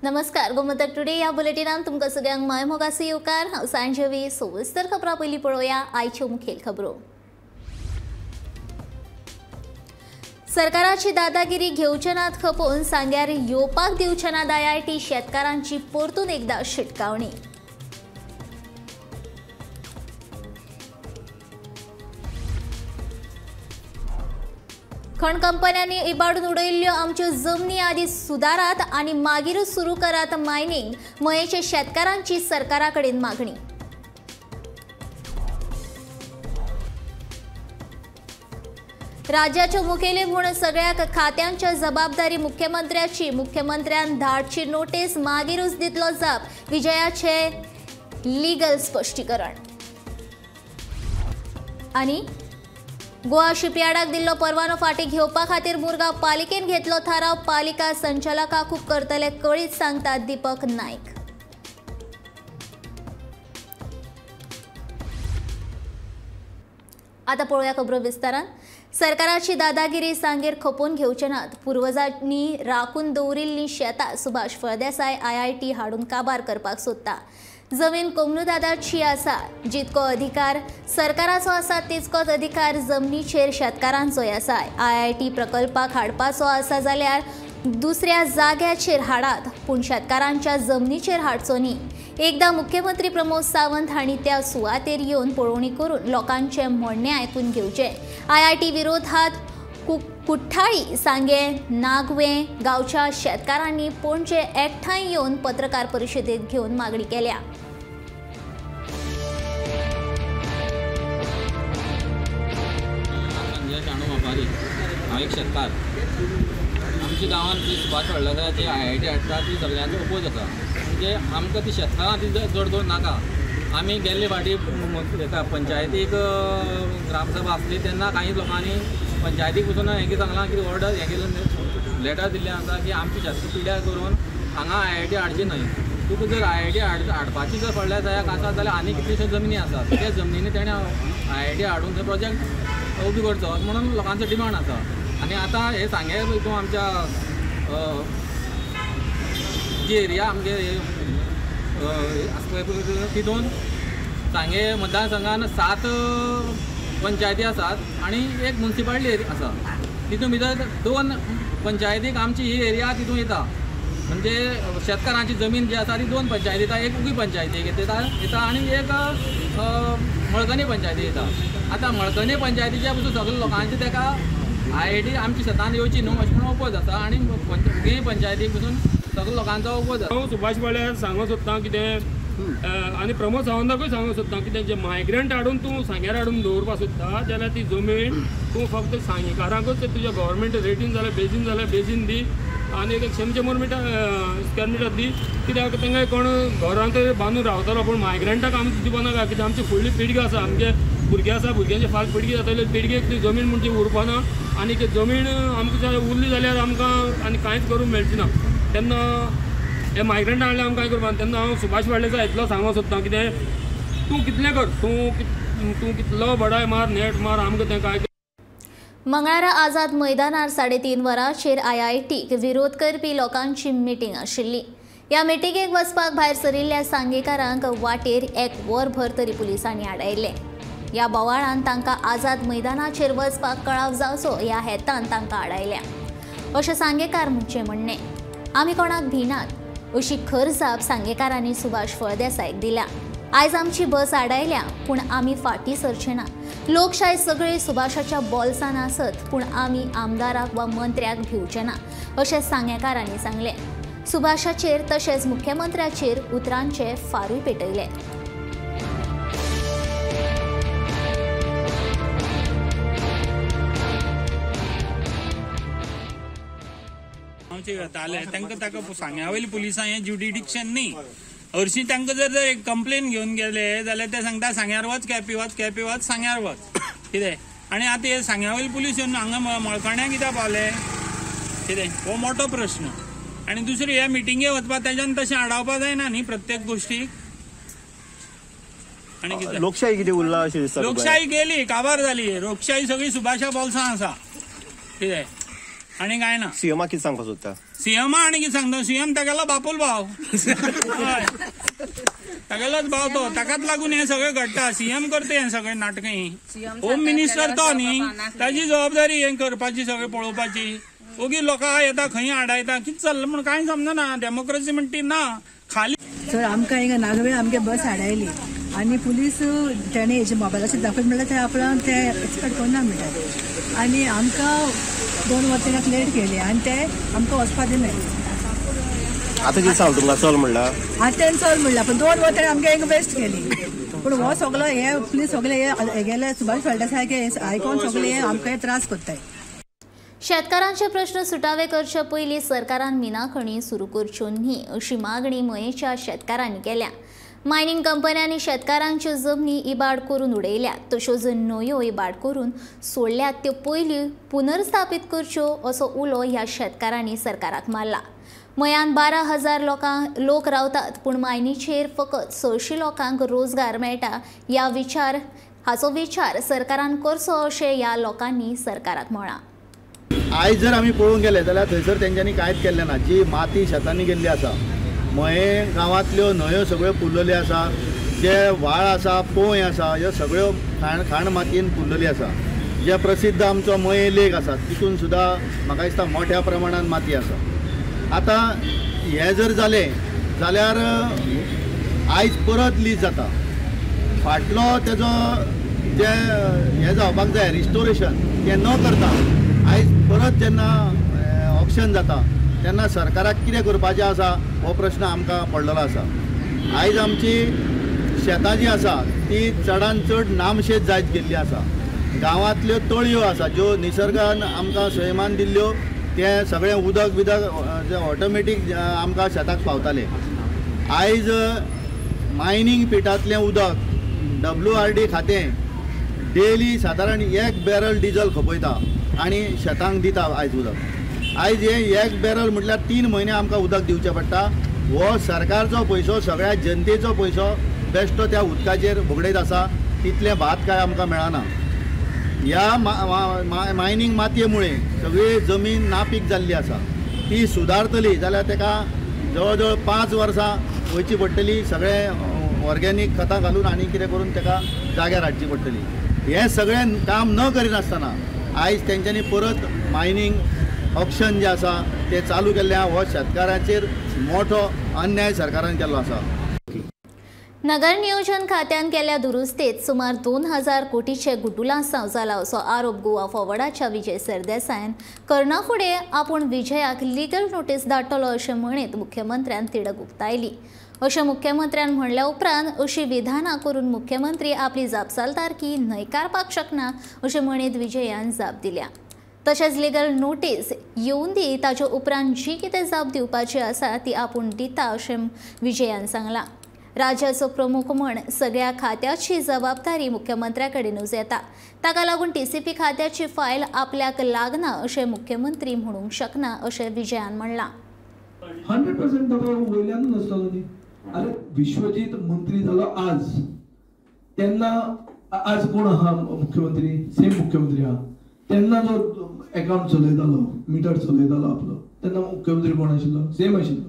नमस्कार, गोमंतक टुडे या बुलेटिनान तुमकां सगळ्यांक मायमोगाचो येवकार. हांव सांजवी. सविस्तर खबरां पयलीं पळोवया आयच्यो मुखेल खबरो. सरकाराची दादागिरी घेवचे नात खपोवन सांग्यार येवपाक दिवचे नात आयआयटी, शेतकारांची परतून एकदा शिटकावणी. खण कंपन्यांनी इबाडून उडयल्ल्यो आमच्यो जमनी आदी सुदारात आनी मागीरूच सुरू करात मायनिंग, मयेचे शेतकारांची सरकारा कडेन मागणी. राज्याच्यो मुखेली म्हूण सगळ्या खात्यांच्या जबाबदारी मुख्यमंत्र्याची, मुख्यमंत्र्यान धाडची नोटीस मागीरूच दितलो जाप, विजयाचे लिगल स्पश्टीकरण. आनी गोवा शिपयार्डाक दिल्लो परवानो फाटीं घेवपा खातीर मुरगांव पालिकेन घेतलो थाराव, पालिका संचालकाकूच करतले कळीत सांगतात दीपक नायक. आता पळोवया खबरो विस्तारान. सरकाराची दादागिरी सांगेर खपोवन घेवचे नात. पुर्वजांनी राखून दवरिल्लीं शेतां सुभाष फळदेसाय आयआयटी हाडून काबार करपाक सोदता. जमीन कोमनुदादाची आसा, जितको अधिकार सरकाराचो आसा तितकोच अधिकार जमनीचेर शेतकारांचोय आसा. आयआयटी प्रकल्पाक हाडपाचो आसा जाल्यार दुसऱ्या जाग्याचेर हाडात, पूण शेतकारांच्या जमनीचेर हाडचो न्ही. एकदां मुख्यमंत्री प्रमोद सावंत हांणी त्या सुवातेर येवन पळोवणी करून लोकांचें म्हणणें आयकून घेवचें. आयआयटी विरोधात कुठ्ठाळी, सांगें, नागवें गांवच्या शेतकारांनी पणजे एकठांय येवन पत्रकार परिशदेत घेवन मागणी केल्या. हांव एक शेतकार. आमच्या गांवांत जी सुभाष फळदेसायाची आयआयटी हाडटा ती सगळ्यांचो ओपोज आसा. म्हणजे आमकां ती शेतकारां ती चड करून नाका. आमी गेल्ले फावटी हेका पंचायतीक ग्रामसभा आसली तेन्ना कांय लोकांनी पंचायतीक पसून हें कितें सांगलां की ऑर्डर हें केलें, लेटर दिल्लें आसा की आमची शेत पिड्यार करून हांगा आयआयटी हाडची न्हय. तुका जर आयआयटी हाडपाची जर फळदेसायाक आसा जाल्यार आनी कितलीश्यो जमनी आसात त्या जमनींनी तेणें आयआयटी हाडून थंय प्रोजेक्ट उबी करचो म्हणून लोकांचो डिमांड आसा. आनी आतां हे सांगें हितून आमच्या जी एरिया आमगे आसा तितून सांगें मतदारसंघान 7 पंचायती आसात आनी एक मुन्सिपालिटी आसा. तितून भितर 2 पंचायतीक आमची ही एरिया तितून येता. म्हणजे शेतकारांची जमीन जी आसा ती 2 पंचायती येता, एक उगी पंचायतीक येता आनी एक मळकणी पंचायती येता. आतां मळकणी पंचायतीच्या पसून सगळे लोकांचे ताका आयआयटी आमच्या शेतान येवची न्हू अशें म्हणून ओपोज आसा आनी उगी पंचायतीक पसून सगळे लोकांचो ओपोज आसा. हांव सुभाष फळदेसाय सांगूंक सोदतां कितें आनी प्रमोद सावंताकूय सांगूंक सोदतां कितें, जे मायग्रंट हाडून तूं सांग्यार हाडून दवरपाक सोदता जाल्यार ती जमीन तूं फक्त सांगेकारांकूच तुज्या गव्हर्मेंट रेटीन जाल्यार बेजीन जाल्यार बेजीन दी आनी एक 100 मिटर स्क्वेअर मिटर दी. कित्याक तांकां कोण घरांत बांदून रावतलो, पूण मायग्रंटाक आमकां दिवपा नाका. कित्याक आमची फुडली पिळगी आसा, आमचे भुरगे आसा, भुरग्यांची फाल पिळगी जातली, पिळगेक ती जमीन म्हणजे उरपा ना आनी ती जमीन आमकां उरली जाल्यार आमकां आनी कांयच करूंक मेळची ना. तेन्ना हे मायग्रंटां हाडल्यार आमकां कांय करपाक. तेन्ना हांव सुभाष फळदेसाय इतलो सांगूंक सोदतां कितें, तूं कितलें कर, तूं कितलो बडाय मार, नेट मार, आमकां तें कांय. मंगळारा आझाद मैदानार 3:30 वरांचेर आयआयटीक विरोध करपी लोकांची मिटींग आशिल्ली. ह्या मिटिंगेक वचपाक भायर सरिल्ल्या सांगेकारांक वाटेर 1 वरभर तरी पुलिसांनी आडायल्लें. ह्या बोवाळान तांकां आझाद मैदानाचेर वचपाक कळाव जावचो ह्या हेतान तांकां आडायल्या अशें सांगेकार म्हणचें म्हणणें. आमी कोणाक भिनात अशी खर जाप सांगेकारांनी सुभाष फळदेसायक दिल्या. आयज आमची बस आडायल्या पूण आमी फाटीं सरचे ना. लोकशाय सगळी सुभाषाच्या बोल्सान आसत पूण आमी आमदाराक वा मंत्र्याक भिवचे ना अशें सांगेकारांनी सांगलें. सुभाषाचेर तशेंच मुख्यमंत्र्याचेर उतरांचे फारूय पेटयले. तांकां ताका सांग्या वयल्या पुलिसां हें ज्युडिडिक्शन न्ही. हरशीं तांकां जर एक कंप्लेन घेवन गेले जाल्यार ते सांगता सांग्यार वच, केपी वच, केपी वच, सांग्यार वच कितें. आनी आतां हे सांग्या वयले पुलीस येवन हांगा मळकण्या कित्याक पावले कितें, हो मोठो प्रश्न. आनी दुसरें ह्या मिटिंगे वचपाक तेज्यान तशें आडावपा जायना न्ही प्रत्येक गोश्टीक. आनी कितें लोकशाही कितें उरला अशें दिसता? लोकशाही गेली, काबार जाली. लोकशाही सगळी सुभाषा बोल्सां आसा कितें. आनी कांय ना. सीएमा कितें सांगपाक सोदता? सीएमा आनी कितें सांगता? सीएम तागेलो बापूल भाव, तागेलोच भाव तो, ताकाच लागून हें सगळें घडटा. सीएम करता हें सगळें नाटकां. होम मिनिस्टर तो न्ही, ताजी जबाबदारी हें करपाची, सगळें पळोवपाची. ओगी लोकां येता खंय आडायता, कितें चल्लां म्हूण कांय समजना. डेमोक्रेसी म्हणटी ना खाली. सर आमकां हिंगा नागवे आमगे बस हाडायली आनी पुलीस तेणे हेजे मोबायलाचेर दाखयत म्हणल्यार ते आपणाक ते एक्सपेक्ट करना म्हणटात आनी आमकां 2 वरां लेट केली आनी ते आमकां वचपा दिले. आतां कितें सांग तुमकां चल म्हणला? आतां तेणें चल म्हणला, पूण 2 वरां आमकां हिंगा वेस्ट केली. पूण हो सगलो हे पुलीस सगळे हे गेले सुभाष फळदेसाय आयकोन सगळे हे आमकां त्रास करताय. शेतकारांचे प्रश्न सुटावे करचे पयलीं सरकारान मिना खणी सुरू करच्यो न्ही अशी मागणी मयेच्या शेतकारांनी केल्या. मायनिंग कंपन्यांनी शेतकारांच्यो जमनी इबाड करून उडयल्यात, तश्योच न्हंयो इबाड करून सोडल्यात त्यो पयलीं पुनर्स्थापीत करच्यो असो उलो ह्या शेतकारांनी सरकाराक मारला. मयान 12,000 लोक रावतात, पूण मायनीचेर फकत 600 लोकांक रोजगार मेळटा ह्या विचार हाचो विचार सरकारान करचो अशें ह्या लोकांनी सरकाराक म्हळां. आयज जर आमी पळोवंक गेले जाल्यार थंयसर तेंच्यांनी कांयच केल्लें ना. जी माती शेतांनी गेल्ली आसा, मये गांवांतल्यो न्हंयो सगळ्यो पुरलेल्यो आसा, जे व्हाळ आसा, पोंय आसा, ह्यो सगळ्यो खाण मातयेन पुरलेली आसा. जे प्रसिद्ध आमचो मये लेक आसा तितून सुद्दां म्हाका दिसता मोठ्या प्रमाणान माती आसा. आतां हें जर जालें जाल्यार आयज परत लीज जाता, फाटलो तेजो जे हें जावपाक जाय रिस्टोरेशन तें न करता आयज परत जेन्ना ऑक्शन जाता तेन्ना सरकाराक कितें करपाचें आसा हो प्रश्न आमकां पडलेलो आसा. आयज आमची शेतां जी आसा ती चडान चड नामशेत जायत गेल्ली आसा. गांवांतल्यो तळयो आसा ज्यो निसर्गान आमकां सैमान दिल्ल्यो तें सगळें उदक बिदक जें ऑटोमॅटीक आमकां शेताक पावतालें. आयज मायनींग पिटांतलें उदक WRD खातें डेली सादारण 1 बॅरल डिजल खपयता आनी शेतांक दिता आयज उदक. आयज हें 1 बॅरल म्हटल्यार 3 म्हयने आमकां उदक दिवचें पडटा. हो सरकारचो पयसो, सगळ्या जनतेचो पयसो बेश्टो त्या उदकाचेर भोगडयत आसा. तितलें भात काय आमकां मेळना. ह्या मायनींग मातये मुळे सगळी जमीन नापीक जाल्ली आसा. ती सुदारतली जाल्यार ताका जवळ जवळ 5 वर्सां वयची पडटली, सगळें ऑर्गेनीक खतां घालून आनी कितें करून ताका जाग्यार हाडची पडटली. हें सगळें काम न करिनासतना आयज तेंच्यांनी परत मायनींग ऑक्शन जें आसा तें चालू केल्लें आसा. हो शेतकारांचेर मोठो अन्याय सरकारान केल्लो आसा. नगर नियोजन खात्यान केल्या दुरुस्तेत सुमार 2000 कोटीचे गुटुलासांव जाला असो आरोप गोवा फॉवर्डाच्या विजय सरदेसायान करना फुडें आपूण विजयाक लिगल नोटीस धाडटलो अशें म्हणीत मुख्यमंत्र्यान तिडक उक्तायली. अशें मुख्यमंत्र्यान म्हणल्या उपरांत अशी विधानां करून मुख्यमंत्री आपली जापसालदारकी न्हयकारपाक शकना अशें म्हणीत विजयान जाप दिल्या. तशेंच लिगल नोटीस येवन दी ताचे उपरांत जी कितें जाप दिवपाची आसा ती आपूण दिता अशें विजयान सांगलां. राज्याचो प्रमुख म्हण सगळ्या खात्याची जबाबदारी मुख्यमंत्र्या कडेनूच येता, ताका लागून TCP खात्याची फायल आपल्याक लागना अशें मुख्यमंत्री म्हणूंक शकना अशें विजयान म्हणलां. 100% दबाव वयल्यानूच आसतलो न्ही. अरे विश्वजीत मंत्री जालो आज, तेन्ना आज कोण आहा मुख्यमंत्री? सेम मुख्यमंत्री आहा. तेन्ना जो एकाउंट चलयतालो, मिटर चलयतालो आपलो, तेन्ना मुख्यमंत्री कोण आशिल्लो? सेम आशिल्लो.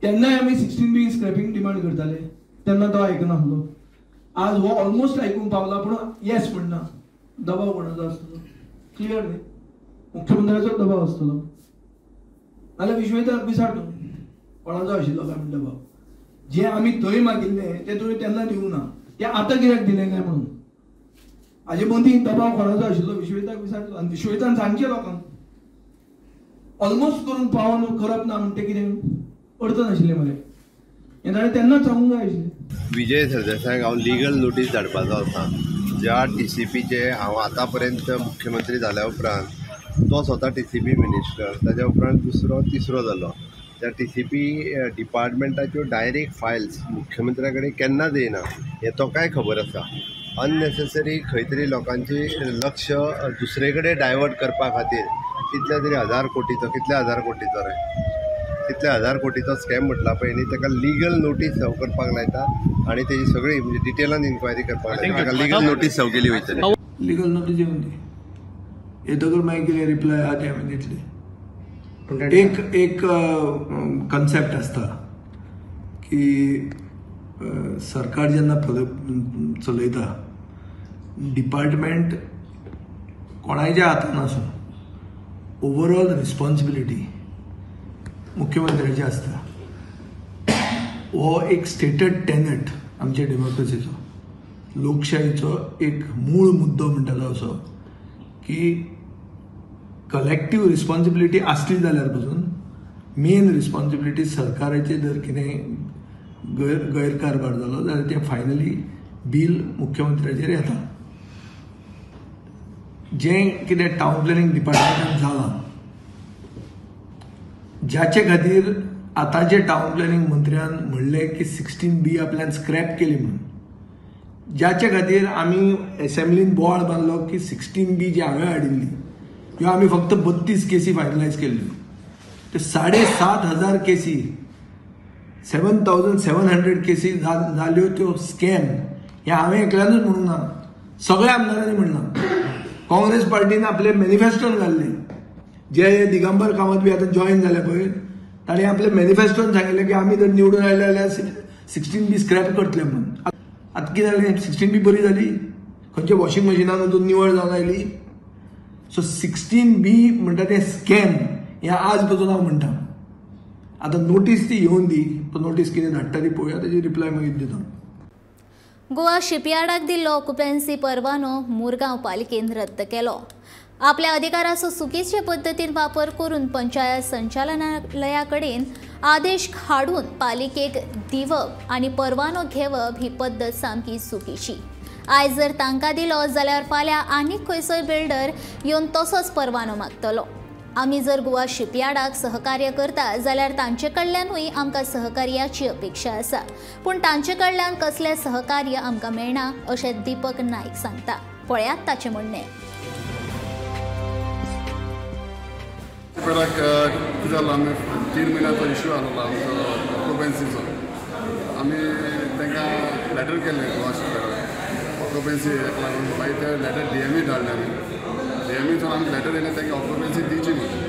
तेन्नाय आमी 16B scrapping demand करताले, तेन्ना तो आयकनासलो. आज हो ऑलमोस्ट आयकूंक पावला, पूण येस म्हणना. दबाव कोणाचो आसतलो? क्लियर न्ही, मुख्यमंत्र्याचो दबाव आसतलो. नाल्यार विश्वजिताक विचार तूं कोणाचो आशिल्लो काय म्हण दबाव. जे आमी थंय मागिल्ले ते तुवें तेन्ना दिवंक ना, ते आतां कित्याक दिलें काय म्हणून. हाजे मदीं दबाव कोणाचो आशिल्लो विश्वजिताक विचारलो आनी विश्वजितान सांगचें लोकांक. ऑलमोस्ट करून पावोन करप ना म्हणटे कितें अर्थ नाशिल्लें मरे, हें ताणें तेन्नाच सांगूंक जाय आशिल्लें. विजय सरदेसायाक हांव लिगल नोटीस धाडपाचो आसा. ज्या TCPचे हांव आतां पर्यंत मुख्यमंत्री जाल्या उपरांत तो स्वता TCP minister, ताज्या उपरांत दुसरो तिसरो जालो. त्या TCP डिपार्टमेंटाच्यो डायरेक्ट फायल्स मुख्यमंत्र्या कडेन केन्नाच येना हें तो कांय खबर आसा. अननेसेसरी खंय तरी लोकांची लक्ष दुसरे कडेन डायवर्ट करपा खातीर कितल्या तरी 1000 कोटीचो, कितल्या हजार कोटीचो रे, कितल्या हजार कोटीचो स्कॅम म्हटला पळय न्ही, ताका लिगल नोटीस सर्व करपाक लायता आनी तेजी सगळी म्हणजे डिटेलान इन्क्वायरी करपाक लायता. ताका लिगल नोटीस सर्व केली वयतली. लिगल नोटीस येवन दी. येतकर मागीर कितें रिप्लाय आहा तें आमी दितले. एक एक कन्सेप्ट आसता की सरकार जेन्ना चलयता डिपार्टमेंट कोणाच्या हातान आसूं ओवरऑल रिस्पॉन्सिबिलिटी मुख्यमंत्र्याची आसता. हो एक स्टेटेड टेनट आमच्या डेमोक्रेसीचो, लोकशाहीचो एक मूळ मुद्दो म्हणटालो असो की कलेक्टीव रिस्पॉन्सिबिलिटी आसली जाल्यार पसून मेन रिस्पॉन्सिबिलिटी सरकाराचे जर कितें गैरकारभार जालो जाल्यार तें फायनली बील मुख्यमंत्र्याचेर येता. जें कितें टावन प्लॅनिंग डिपार्टमेंटान जालां ज्याचे खातीर आतांचे टावन प्लॅनिंग मंत्र्यान म्हणलें की 16B आपल्यान स्क्रॅप केली म्हणून, ज्याचे खातीर आमी एसेंब्लीन बोवाळ बांदलो की 16B जी हांवें हाडिल्ली ह्यो आमी फक्त 32 केसी फायनलायज केल्ल्यो, त्यो 7,500 केसी 7,700 केसी जाल्यो त्यो स्कॅम. हें हांवें एकल्यानूच म्हणूंक ना, सगळ्या आमदारांनी म्हणलां. काँग्रेस पार्टीन आपले मॅनिफेस्टोन घाल्ले, जे दिगंबर कामत बी आतां जॉयन जाले पळय ताणें आपले मॅनिफेस्टोन सांगिल्लें की आमी जर निवडून आयले जाल्यार 16B scrap करतले म्हणून. आतां कितें जालें, 16B बरी जाली, खंयच्या वॉशिंग मशिनान वचून निवळ जावन आयली. सो 16B म्हणटा तें स्कॅम हें आज पसून हांव म्हणटा. आतां नोटीस ती येवन दी, नोटीस कितें धाडटा ती पळोवया, तेजी रिप्लाय मागीर दिता. गोवा शिपयार्डाक दिल्लो ऑक्युपन्सी परवानो मुरगांव पालिकेन रद्द केलो. आपल्या अधिकाराचो चुकीचे पद्दतीन वापर करून पंचायत संचालनालया कडेन आदेश हाडून पालिकेक दिवप आनी परवानो घेवप ही पद्दत सामकी चुकीची. आयज जर तांकां दिलो जाल्यार फाल्यां आनीक खंयचोय बिल्डर येवन तसोच परवानो मागतलो. आमी जर गोवा शिपयार्डाक सहकार्य करता जाल्यार तांचे कडल्यानूय आमकां सहकार्याची अपेक्षा आसा, पूण तांचे कडल्यान कसलें सहकार्य आमकां मेळना अशें दीपक नायक सांगता. पळयात ताचें म्हणणें. कितें जालां, आमी 3 म्हयन्याचो इश्यू आसलो आमचो ऑक्युपन्सीचो. आमी तांकां लेटर केल्लें गोवा शिपयार्डाक ऑक्युपन्सी हेका लागून. मागीर ते लेटर डीएमई धाडलें आमी, डीएमईच्यान आमकां लेटर येयलें तांकां ऑक्युपन्सी दिवची म्हणून.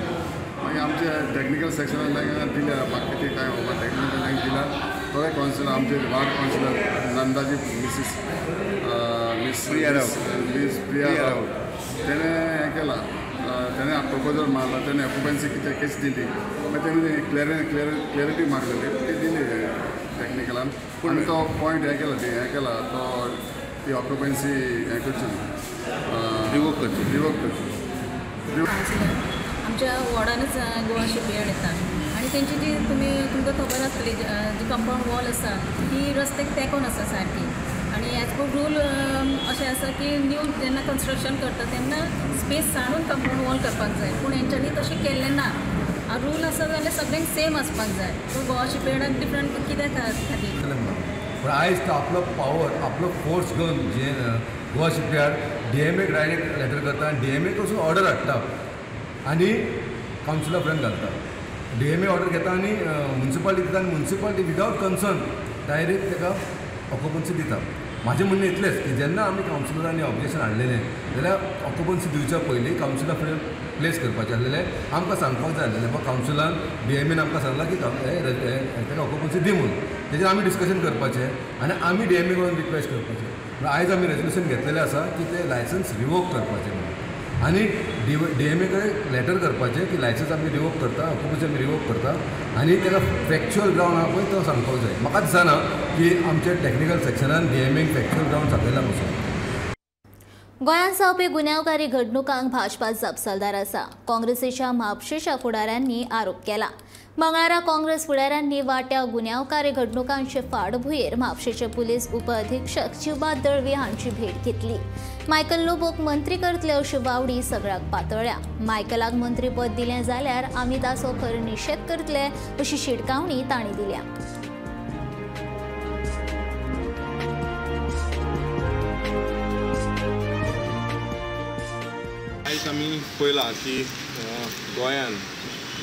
मागीर आमचे टॅक्निकल सेक्शनान तांकां दिल्या, म्हाका कितें कांय खबर टॅक्निकल तांकां दिल्या. थोडे कावन्सिलर आमचे वार्ड कावन्सिलर नंदाजी मिसीस मिस प्रिया राव तेणें हें केलां, तेणें प्रपोजल मारला, तेणें ऑक्युपन्सी कितें केस दिली. मागीर तेणी क्लॅरिटी मागलेली ती दिली टॅक्निकलान. आनी तो पॉयंट हें केला, हें केला तो ती ऑक्युपन्सी हें करची, रिवोक करची, रिवोक करची. आमच्या वॉर्डानूच गोवा शिपयार्ड येता आनी तेंची जी तुमी तुमकां खबर आसतली जी कंपावंड वॉल आसा ती रस्त्याक तेंकोन आसा सारकी. आनी एज पर रूल अशें आसा की न्यू जेन्ना कन्स्ट्रक्शन करता तेन्ना स्पेस सांडून कंपावंड वॉल करपाक जाय, पूण हेंच्यांनी तशें केल्लें ना. रूल आसा जाल्यार सगळ्यांक सेम आसपाक जाय, पूण गोवा शिपयार्डाक डिफरंट कित्याक खातीर? पूण आयज तो आपलो पावर, आपलो फोर्स घेवन जे गोवा शिपयार्ड डीएमएक डायरेक्ट लेटर करता आनी डीएमए वचून ऑर्डर हाडटा आनी कावन्सिला फुड्यान घालता. डीएमए ऑर्डर घेता आनी मुन्सिपालिटी दिता आनी मुन्सिपालिटी विदावट कन्सर्न डायरेक्ट ताका ऑक्युपन्सी दिता. म्हाजें म्हणणें इतलेंच की जेन्ना आमी कावन्सिलरांनी ऑब्जेक्शन हाडलेलें जाल्यार ऑक्युपन्सी दिवच्या पयलीं कावन्सिला फुडें प्लेस करपाचें आसलेलें, आमकां सांगपाक जाय आसलेलें बाबा कावन्सिलान डीएमएन आमकां सांगलां की ताका ऑक्युपन्सी दी म्हणून. तेजेर आमी डिस्कशन करपाचें आनी आमी डीएमए कडेन रिक्वेस्ट करपाचें. पूण आयज आमी रेजोल्युशन घेतलेलें आसा की तें लायसन्स रिवोक करपाचें म्हणून आनी डीएमए कडेन लेटर करपाचें की लायसन्स आमी रिवोक करता, ऑक्युपन्सी आमी रिवोक करता आनी ताका फॅक्च्युअल ग्रावंड आहा पळय तो सांगपाक जाय. म्हाका दिसना की आमच्या टॅक्निकल सेक्शनान डीएमएक फॅक्च्युअल ग्रावंड सांगयला पसून. गोंयांत जावपी गुन्यांवकारी घडणुकांक भाजपा जापसालदार आसा, काँग्रेसीच्या म्हापशेच्या फुडाऱ्यांनी आरोप केला. मंगळारा काँग्रेस फुडाऱ्यांनी वाट्या गुन्यांवकारी घडणुकांचे फाटभुंयेर म्हापशेचे पुलीस उपअधिक्षक जिवा दळवी हांची भेट घेतली. मायकल लोबोक मंत्री करतले अशी वावडी सगळ्याक पातळ्ळ्या. मायकलाक मंत्रीपद दिलें जाल्यार आमी ताचो खर निशेध करतले अशी शिटकावणी तांणी दिल्या. आयज आमी पळयलां की गोंयांत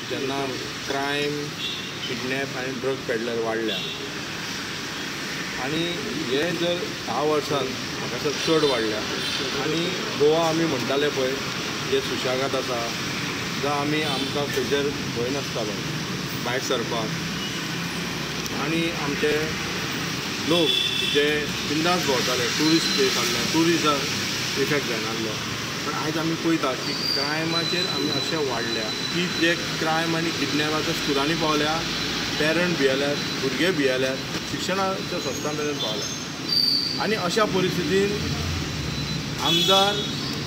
जेन्ना क्रायम, किडनॅप आनी ड्रग पेडलर वाडल्या आनी हे जर 10 वर्सांत म्हाका दिसता चड वाडल्या आनी गोवा आमी म्हणटाले पळय जे सुशेगाद आसा, जावं आमी आमकां खंयसर भंय नासतालो भायर सरपाक आनी आमचे लोक जे बिंदास भोंवताले, ट्युरिस्ट प्लेस आसले, ट्युरिजम इफेक्ट जायनासलो. पण आयज आमी पळयता की क्रायमाचेर आमी अशें वाडल्या की जे क्रायम आनी किडनॅप आतां स्कुलांनी पावल्या, पेरंट भियेल्यात, भुरगे भियेल्यात, शिक्षणाच्या संस्था मेरेन पावल्या. आनी अशा परिस्थितीन आमदार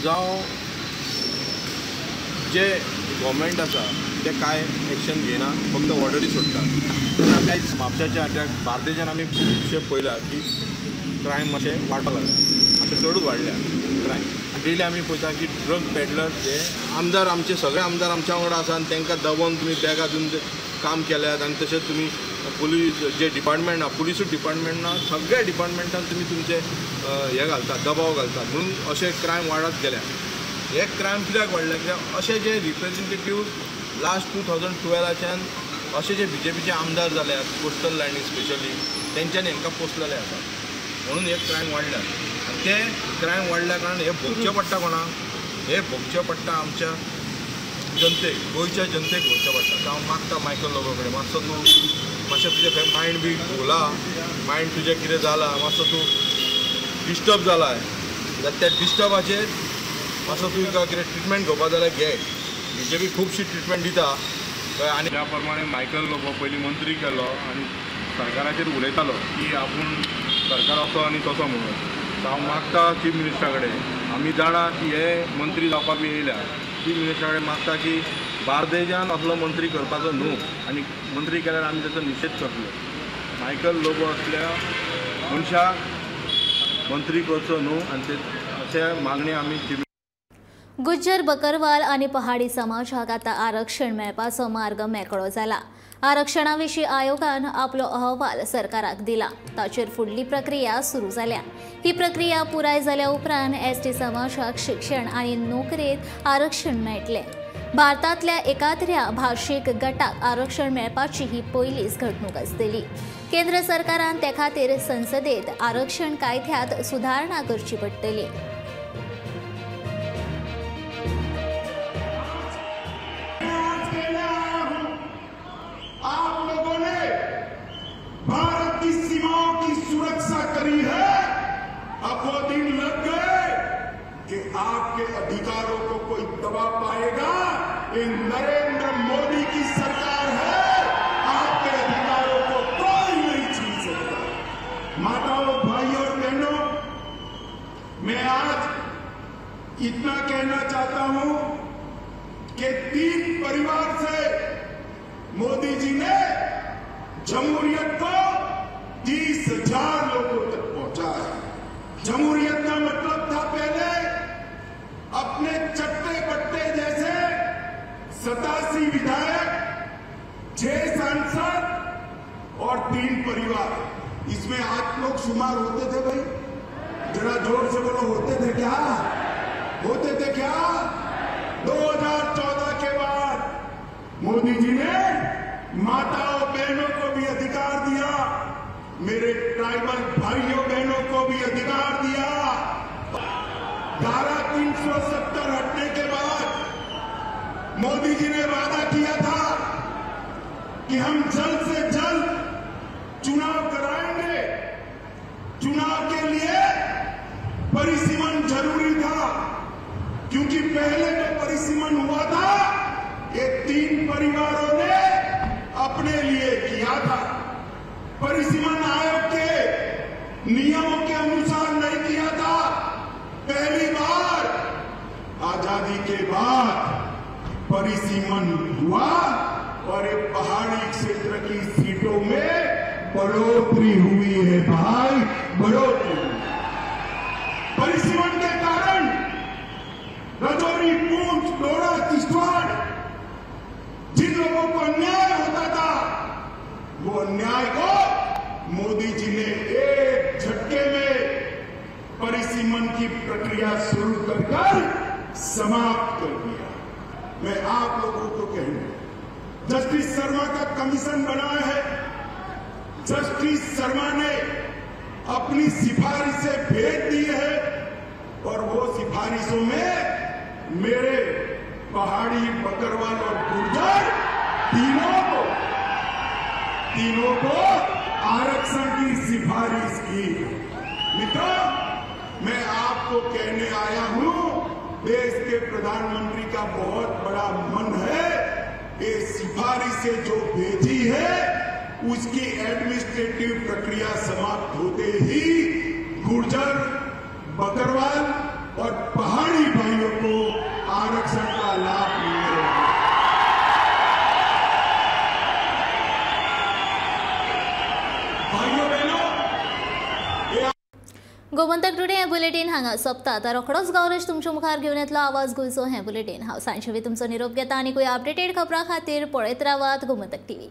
जावं जे गव्हर्मेंट आसा ते कांय एक्शन घेयना, फक्त ऑर्डरी सोडटात. तेन्ना आयज म्हापशाच्या अटॅक बार्देजान आमी खुबशे पळयला की क्रायम मातशें वाडपाक लागला, आतां चडूच वाडल्या क्रायम. डेली आमी पळयता की ड्रग पेडलर जे आमदार, आमचे सगळे आमदार आमच्या वांगडा आसा आनी तांकां दबोवन तुमी बॅगां दिवन काम केल्यात. आनी तशेंच तुमी पुलीस जे डिपार्टमेंट आहा, पुलिसूच डिपार्टमेंट ना, सगळ्या डिपार्टमेंटान तुमी तुमचे हे घालतात, दबाव घालतात, म्हणून अशे क्रायम वाडत गेल्या. हे क्रायम कित्याक वाडले? कित्याक अशे जे रिप्रेझेंटेटीव लास्ट 2012च्यान अशे जे बीजेपीचे आमदार जाल्यात कोस्टल लायनी स्पेशली, तेंच्यांनी हांकां पोसलेले आसात, म्हणून हे क्रायम वाडल्यात. आनी ते क्रायम वाडल्या कारणान हे भोगचें पडटा कोणाक? हे भोगचें पडटा आमच्या जनतेक, गोंयच्या जनतेक भोगचें पडटा. हांव मागता मायकल लोबो कडेन, मातसो तूं मातशें तुजें मायंड बी घुला, मायंड तुजें कितें जालां, मातसो तूं डिस्टर्ब जाला, जाल्यार त्या डिस्टर्बाचेर मातसो तुका कितें ट्रिटमेंट घेवपा जाल्यार घे. बीजेपी खुबशी ट्रिटमेंट दिता. आनी ज्या प्रमाणे मायकल लोबो पयलीं मंत्री केलो आनी सरकाराचेर उलयतालो की आपूण सरकार असो आनी तसो म्हणून, हांव मागता चीफ मिनिस्टरा कडेन, आमी जाणा की हे मंत्री जावपाक बी येयल्या, चीफ मिनिस्टरा कडेन मागता की बार्देजान असलो मंत्री करपाचो न्हू आनी मंत्री केल्यार आमी ताचो निशेध करतले. मायकल लोबो असल्या मनशाक मंत्री करचो न्हू आनी ते अशे मागणी आमी चीफ. गुज्जर, बकरवाल आनी पहाडी समाजाक आतां आरक्षण मेळपाचो मार्ग मेकळो जाला. आरक्षणा विशीं आयोगान आपलो अहवाल सरकाराक दिला, ताचेर फुडली प्रक्रिया सुरू जाल्या. ही प्रक्रिया पुराय जाल्या उपरांत एसटी समाजाक शिक्षण आनी नोकरेंत आरक्षण मेळटलें. भारतांतल्या एकाद्र्या भाशीक गटाक आरक्षण मेळपाची ही पयलीच घडणूक आसतली. केंद्र सरकारान ते खातीर संसदेत आरक्षण कायद्यांत सुदारणा करची पडटली. आप लोगों ने भारत की सीमाओं की सुरक्षा करी है, अब वो दिन लग गए कि आपके अधिकारों को कोई दबा पाएगा। ये नरेंद्र मोदी की सरकार है, आपके अधिकारों को कोई नहीं छीन सकता। माताओं, भाइयों और बहनों, मैं आज इतना कहना चाहता हूं कि 3 परिवार से मोदी जी ने जमहूरियत को 30,000 लोगों तक पहुंचाया। जमहूरियत का मतलब था पहले अपने चट्टे बट्टे जैसे 87 विधायक, 6 सांसद और 3 परिवार। इसमें 8 लोग शुमार होते थे। भाई जरा जोर से बोलो, होते थे क्या? होते थे क्या? 2014 के बाद मोदी जी ने माताओं बहनों को भी अधिकार दिया, मेरे ट्राइबल भाइयों बहनों को भी अधिकार दिया। धारा 370 हटने के बाद मोदी जी ने वादा किया था कि हम जल्द से जल्द चुनाव कराएंगे। चुनाव के लिए परिसीमन जरूरी था, क्योंकि पहले जो परिसीमन हुआ था ये 3 परिवारों ने अपने लिए किया था। परिसीमन आयोग के नियमों के अनुसार नहीं किया था। पहली बार आजादी के बाद परिसीमन हुआ और एक पहाड़ी क्षेत्र की सीटों में बढ़ोतरी हुई है। भाई, बढ़ोतरी हुई। परिसीमन के कारण राजौरी, पूंछ, डोडा, किश्तवाड़, जिन लोगों को अन्याय होता था वो अन्याय को मोदी जी ने एक झटके में परिसीमन की प्रक्रिया शुरू कर कर समाप्त कर दिया। मैं आप लोगों को कहूंगा, जस्टिस शर्मा का कमीशन बनाया है। जस्टिस शर्मा ने अपनी सिफारिशें भेज दी है और वो सिफारिशों में मेरे पहाड़ी, बकरवाल और गुर्जर तीनों को आरक्षण की सिफारिश की। मित्रों, मैं आपको कहने आया हूं, देश के प्रधानमंत्री का बहुत बड़ा मन है, ये सिफारिशें जो भेजी है उसकी एडमिनिस्ट्रेटिव प्रक्रिया समाप्त होते ही गुर्जर, बकरवाल और पहाड़ी भाइयों को आरक्षण का लाभ मिलेगा। भाइयों बहनों, गोमंतक टुडे हें बुलेटीन हांगा सोंपता। आतां रोखडोच गौरेश तुमच्या मुखार घेवन येतलो आवाज गोंयचो हें बुलेटीन। हांव सांजवेळी तुमचो निरोप घेता आनी अपडेटेड खबरां खातीर पळयत रावात गोमंतक टीव्ही।